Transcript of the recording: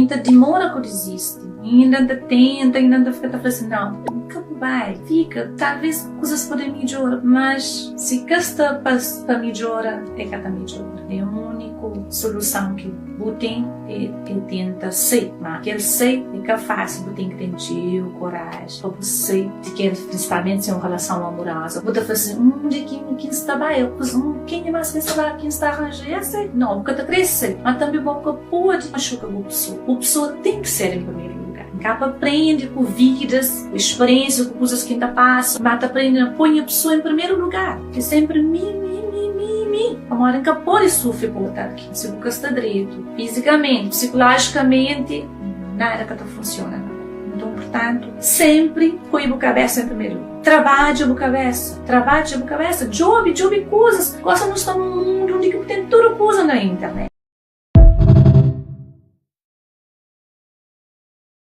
N ta dimora ku dizisti, inda N ta tenta, inda N ta fika ta fla si, nau, N ka bu bai, fika, talvês kuzas pode midjora, mas si ka sta pa pa midjora, é ka ta midjora. É úniku soluson ki bu ten é é tenta sai, ma kel sai é ka fásil, bu ten ki ten txeu koraji pa bu sai di kel, prinsipalmenti si é un relason amoroza, bu ta fla si, undi ki ki N sta bai, kenha más ki N sta bai, ki N sta ranja es? Nau, bu ka ta krê sai, ma tanbê bo ka Pode machuka bu pesoa. Bu pesoa ten ki ser en primeru lugar. N ka pa prende ku vidas, ku speriensia, ku kuzas ki N ta pasa, ma ta prende na poi nha pesoa en primeru lugar. É senpri mi, mi, mi, mi, mi. Pamodi N ka pode sufri pa otu algen. Si bu ka sta dretu fizikamenti, psikolojikamenti, nada ka ta funsiona na bo. Nton, purtantu, senpri poi bu kabesa en primeru lugar. Trabadja bu kabesa, trabadja bu kabesa, djobe, djobe kuzas. Gosi nu sta nun mundu undi ki bu ten tudu kuza na internet.